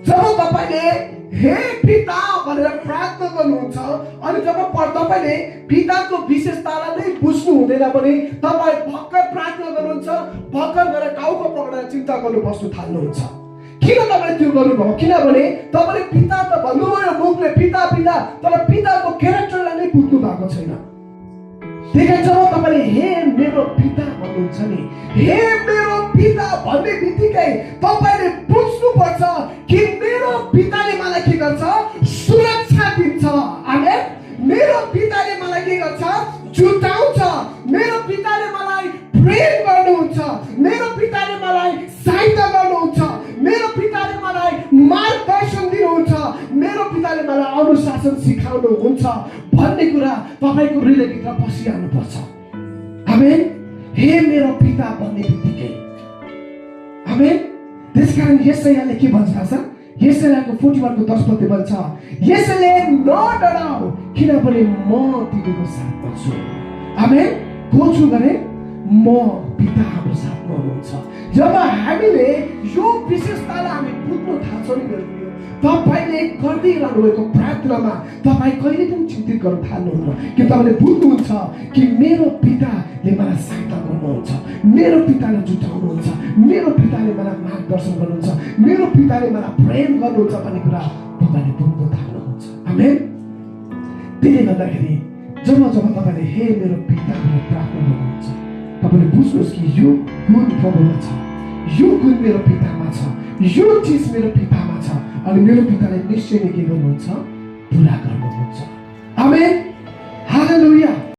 जब तपाईले हे पिता भनेर प्रार्थना गर्नुहुन्छ अनि जब तपाईले पिताको विशेषतालाई नै बुझ्नु हुँदैन भने तपाई भक्कल प्रार्थना गर्नुहुन्छ, भक्कल गरेर टाउको पक्रेर चिन्ता गर्नु बस्नु थाल्नुहुन्छ। किन तपाईले त्यो गर्नुभयो? किनभने तपाईले पिता त भन्नुभयो मुखले पिता पिता, तर पिताको क्यारेक्टरलाई नै बुझ्नु भएको छैन। त्यही जब तपाईले हे मेरो पिता भन्नुहुन्छ नि, हे मेरो पिता भन्ने बित्तिकै तपाईले बुझ्नु पर्छ कि मेरो पिताले मलाई के गर्छ? सुरक्षा दिन्छ। आमेन। मेरो पिताले मलाई के गर्छ? जुटाउँछ। मेरो पिताले मलाई प्रेम गर्नुहुन्छ। मेरो पिताले मलाई सहायता गर्नुहुन्छ। मेरो पिताले मलाई मार्गदर्शन दिनुहुन्छ। मेरो पिताले मलाई अनुशासन सिकाउनुहुन्छ भन्ने कुरा तपाईको हृदयभित्र पसिहाल्नु पर्छ। आमेन। हे मेरो पिता भन्ने बित्तिकै आमेन। त्यसकारण यशायाले के भन्छ थाहा छ? यशायाको 41 को 10 पद भन्छ, यसैले नडराऊ किनभने म तिमीको साथमा छु। आमेन। को छु भने म पिता हाम्रो साथमा हुनुहुन्छ। जब हामीले यो विशेषतालाई हामी बुझ्नु थाल्छौँ नि, तपाईले गर्दै रहनुभएको प्रार्थनामा तपाई कहिले पनि चिन्तित गर्न थाल्नुहुन्न कि तपाईले बुझ्नुहुन्छ कि मेरो पिताले मलाई सहायता गर्नुहुन्छ, मेरो पिताले जुटाउनुहुन्छ, मेरो पिताले मलाई मार्गदर्शन गर्नुहुन्छ, मेरो पिताले मलाई प्रेम गर्नुहुन्छ भन्ने कुरा तपाईले बुझ्नु थाल्नुहुन्छ। आमेन। त्यसले गर्दाखेरि जब तपाईले हे मेरो पिता भनेर प्रार्थना गर्नुहुन्छ, तपाईले बुझ्नुहोस् कि यो गुण प्रभुमा छ, यो गुण मेरो पितामा छ, यो चिज मेरो पितामा छ अनि मेरो पिताले निश्चय नै के गर्नुहुन्छ? पुरा गर्नुहुन्छ। आमेन। हालेलुया।